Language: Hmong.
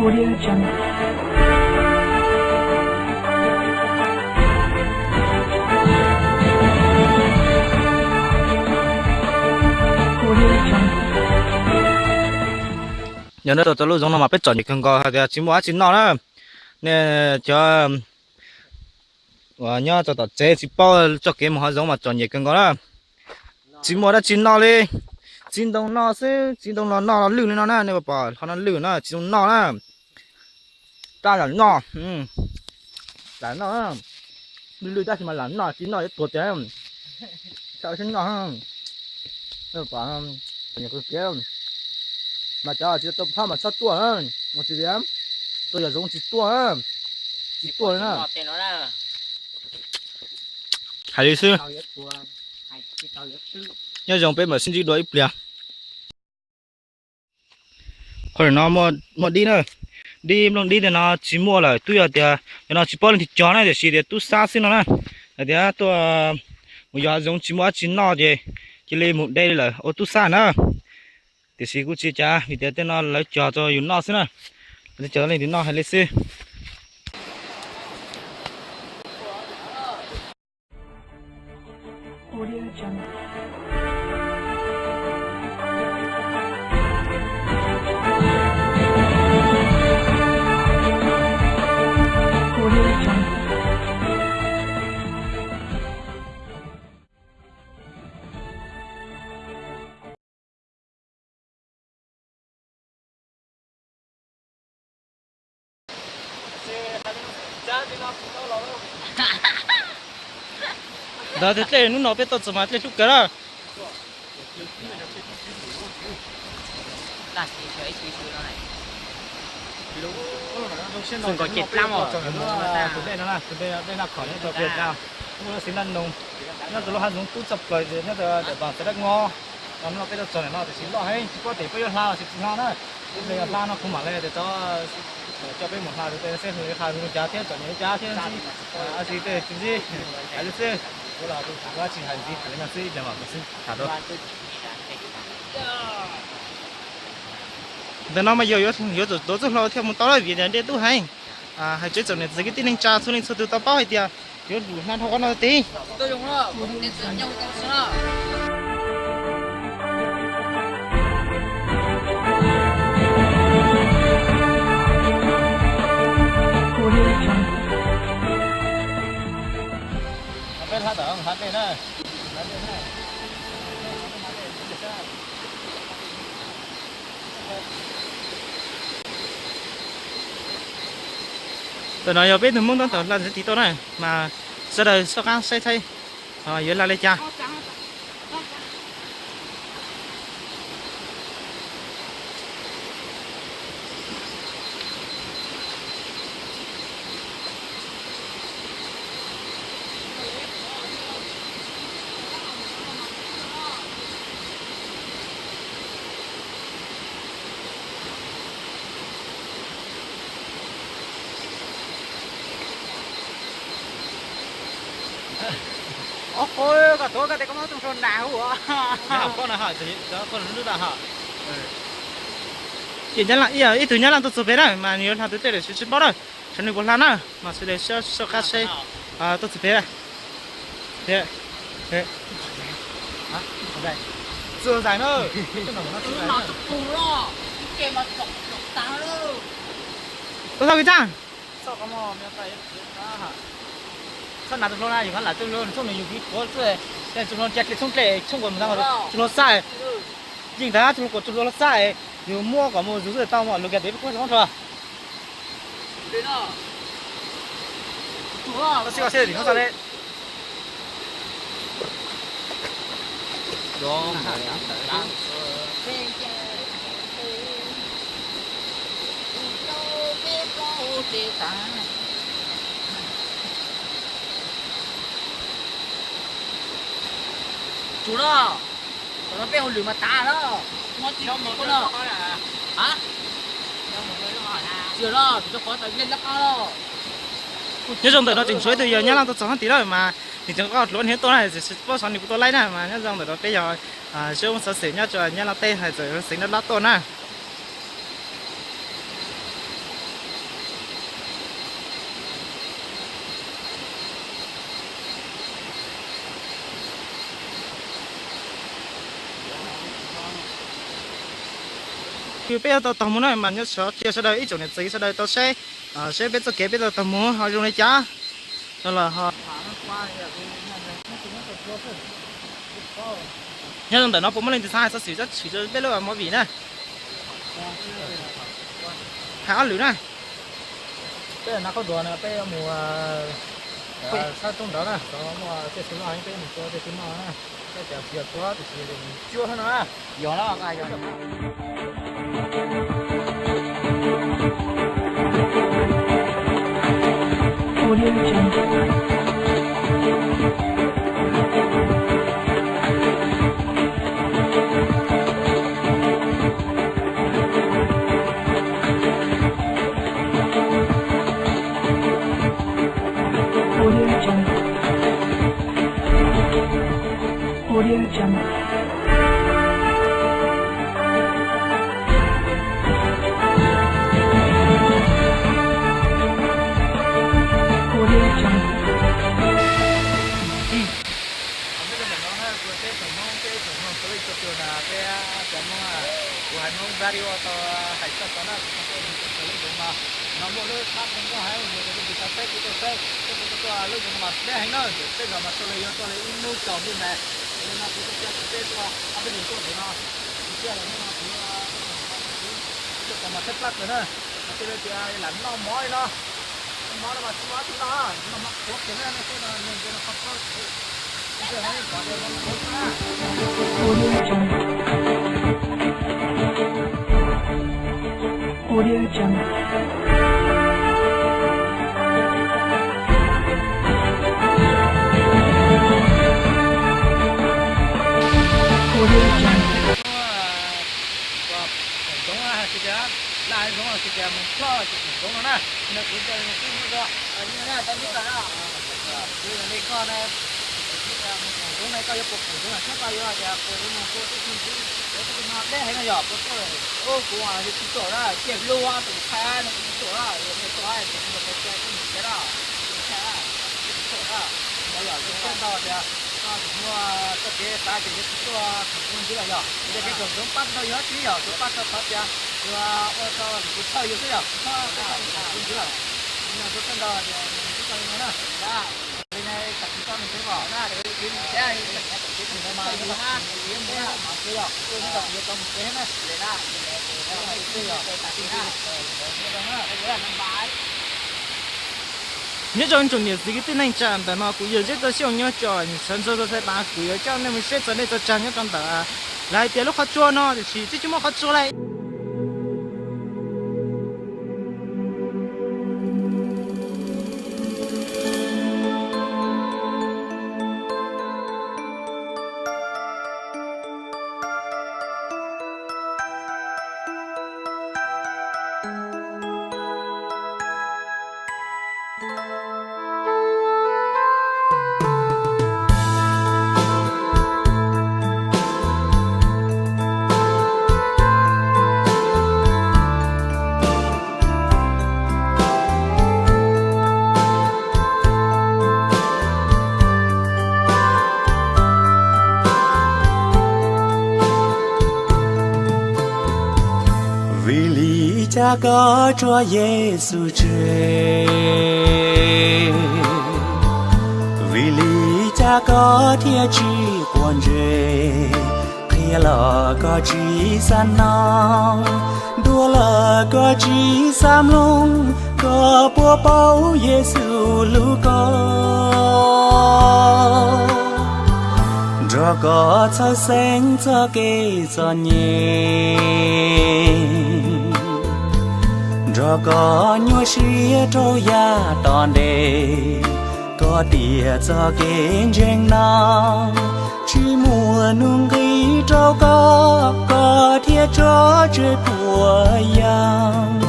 Yog no tau lub zoov no mas peb txom nyem kawg nkaus hais tias tsis muaj dab tsi noj na. Nej cov uas nyob rau tom tsev tsis paub txoj kev mus hav zoov mas txom nyem kawg nkaus na. Tsis muaj dab tsi noj li, txiv ntoo noj xwb, txiv ntoo los noj los lwj li no na, nej puas pom ho no lwj na, txiv ntoo noj na. Tab lam noj, lam noj, lwj lwj tab sis mas lam noj, tsis noj yuav tuag tiag. Txhob noj, txom nyem kawg kiag. Mas cov tsis tau phab mas txhob tuaj, ua tsis tias tuaj yog zoov tsis tuaj, tsis tuaj li na. Hais li xwb, nyob zoo peb mam sib ntsib dua ib pliag. Qhov no muaj dib na, dib nplooj dib tej no tsis muaj lawm, twb yog tias cov no tsis paub leej twg cog na, tiam sis tias tub xab xwb no na. Hais tias tuaj mus yos hav zoov tsis muaj dab tsi noj ces cia li mus de li lawm ua tub xab na. Tiam sis kuj tsis cas vim tias tej no lawv cog rau yus noj xwb na, lawv cog leej twg noj hais li xwb. Ntawd tus dlej hnub no peb tuaj txog mas dlej hlub kawg na. Tus dej no, tus dej no khom nyob rau pem, nyob rau lub hav zoov kub tshaj plaws, nyob rau Vam Xav Dab Ngo, no peb tuaj txog ntawm no tiam sis loj heev, tsis paub tias peb yuav hla los tsis hla na. Ib pliag yog hla no kuv mam li tias coj peb mus hla tus dej no seb hla zoo li cas thiab txom nyem li cas thiab ntsib dab tsi tej txiv ntsib hais li xwb. Kuv los kuv tsis hais ntxiv, hais li no xwb ib pliag mam xwb tham dua. Ntawm no mas yog yuav tuav txoj hlua thiaj mus tau lawm vim tias dej dub heev. Hais tseeb txom nyem txog kwv tij neej tsa txhua leej txhua tus tau paub hais tias yuav lug hla dhau qhov no tid. Peb hla tom hla dej na. Ntawm no yog peb tug Hmoob tab tom hla ntawd tid tuaj na, mas sawv daws soj qab saib saib yuav hla li cas. Ob qho koj tuav koj tes koj muab txoj hlua nram hauv. Ces ib tug Nyab Laj tuaj txog pem na mas nws yuav hla tus dej lawm tsis paub na, saib nws puas hla na, mas sawv daws soj qab saib tuaj txog pem na. Ua tau kis tsa. Txhob hnav tus hlua na, yus hnav lam tus hlua txhooj nws yus kiv kuav txwj, tus hlua cia dlej txhooj dlej txhooj kuas mus txog tus hlua xab. Yeej ntag tus hlua kuas tus hlua xab, yus muab kom mus zus xwb tau mas lus kiag tes peb kuab txhob hlua. Tsuas no, tam no peb hauj lwm mas tas no. Tsis no, tsis rau qhov tawm lej lab qab no. Nyob zoo ntawm no tseem tshuav ib tug yawg Nyab Laj tuaj txog hab tim lawm mas nws tseem qoj hluav hniav tuaj na, tsis paub xyov nws puas tau laib na, mas nyob zoo ntawm no peb yog sib ua xov xwm nyob rau Nyab Laj teb hais txawm xeev Nyab Laj tuaj na. Peb yuav tau taug mus na, mas nyob cia sawv daws ib tsoom niam txiv sawv daws tau saib, saib peb txoj kev peb tau taug mus ho zoo li cas no los ho. Nyob rau ntawm no puas muaj leej twg xav hais xov xwm dab tsi rau peb lub movie na? Hais ob lwm na. Peb na qhov duav no peb yuav mus sab roob ntawd na, muaj tej xu noj, peb mus tua tej xu noj na. Peb tias tsis yog tua, tiam sis mus cuab xwb no na. Yog no, yog. Audio Jungle. Audio Jungle. Audio Jungle. Peb tsoom Hmoob, peb tsoom Hmoob txhua leej txhua tus na, peb cov Hmoob, kuv hais Hmoob radio tau hais txog tau na, kuv cov Hmoob txhua leej txhua tus no, no muaj lub thab Hmoob Hmoob hais mus rau peb tus xav saib kuv tuaj saib, peb kuv tuaj lub zoov mas deb heev na, tej zaum mas tuaj li yuav tuaj li ib hnub tsaus ntuj ntais. Li no kuv tuaj cia kuv peb tuaj ob peb leeg tuaj ntawm no, kuv cia li hnub no kuv tuaj tau mas saib plab kawg na, mas cia li tias lam noj mov li no. Mov no mas tsis muaj dab tsi noj, noj mov qhuav kiag na, nej saib no, nej ntsia no qhov txob. Audio Jungle. Audio Jungle. Audio Jungle. Pom zoov hais tias, laj zoov hais tias mus ploj ces pom zoov no na, no kuv nco mus tib hnub rau, ib hnub na, tau hnub tag na, kuv yog li koj na, mus pom zoov na, koj yuav pom pom zoov na, thiab koj yuav tias kuv yuav mus tua tib si ntxiv, ua tib si no deb heev no yog, kuv tuaj, kuv yog tsis tuaj na, ciaj lub tus thaj no kuv tsis tuaj na, yog nej tuaj ces kuv yuav pais tua kuv mus tsev na, tsis tuaj na, no yog tsis tuaj ntau tias koj tsis muaj txoj kev xav ces yuav tsis tuaj mus ntxiv lawm yog, yog kev koom zoov pab tau yog tsis yog, tsuas pab tau qhov tias yuav ua tau lwm tus thawj yus xwb yog, tsis txhob mus ntxiv lawm. Yog tsis tuaj ntau tias tsis tau li no na. Li no tam sim no nws twb vom na, Nyob zoo tsoom niam txiv kwv tij neej tsa, ntawm no kuv yawg Zeb Txoj Xyooj nyob tso, sawv ntxov txog saib tas kuv yuav coj nej mus saib txog nej txoj tsag nyob rau ntawm, lawv hais tias lub qhov tsua no tiam sis twb tsis muaj qhov tsua li. Vim li cas koj tso Yexus tseg? Vim li cas koj thiaj tsis quav ntsej? Qhia los koj tsis xav hnov, ntuas los koj tsis xav mloog, koj puas paub Yexus hlub koj? Nrog koj txhawj xeeb txoj kev txom nyem, nrog koj nyuaj siab rau yam tom ntej. Koj tias txoj kev ntseeg no tsis muaj nuj nqis rau koj, koj thiaj tso tseg puas yog?